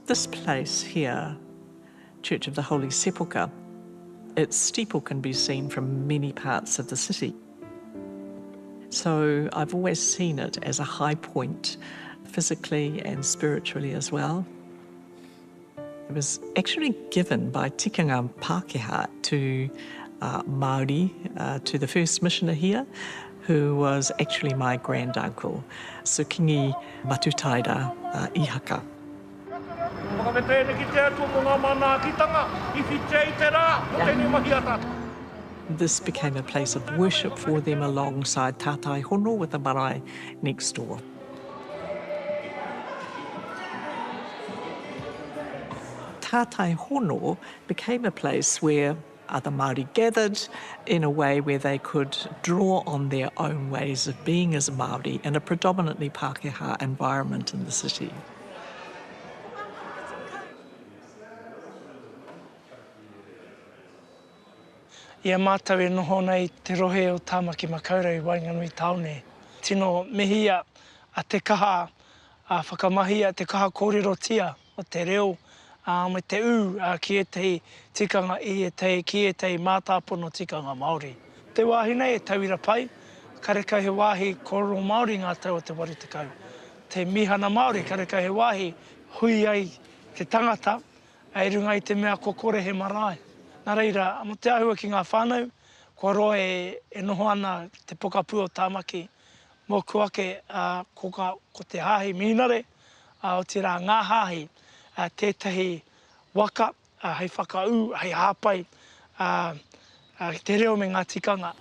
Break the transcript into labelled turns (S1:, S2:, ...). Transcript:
S1: This place here, Church of the Holy Sepulchre, its steeple can be seen from many parts of the city. So I've always seen it as a high point, physically and spiritually as well. It was actually given by Tikanga Pākehā to uh, Māori, uh, to the first missioner here, who was actually my granduncle, Sir Kingi Matutaera uh, Ihaka. This became a place of worship for them alongside Tātai Hono with the marae next door. Tātai Hono became a place where other Māori gathered in a way where they could draw on their own ways of being as a Māori in a predominantly Pākehā environment in the city.
S2: I a mātou e noho ana i te rohe o Tāmaki Makaurau i waenganui tāone, tino mihia a te kaha a whakamahia, te kaha kōrerotia o te reo, ā, me te ū ki ētahi tikanga i ētahi, ki ētahi mātāpono tikanga Māori. Te wāhi nei e tauira pai, karekau he wāhi kōrero Māori ngā tau o te 80. Te mīhana Māori, karekau he wāhi hui ai te tangata, I runga i te mea kua kore he marae. Nā reira, mō te āhua ki ngā whānau, kua roa e noho ana te pokapū o Tāmaki, mōku ake, ko ka, ko te hāhi mihinare, otirā ngā hāhi, tētahi waka hei whakaū, hei hāpai te reo me ngā tikanga.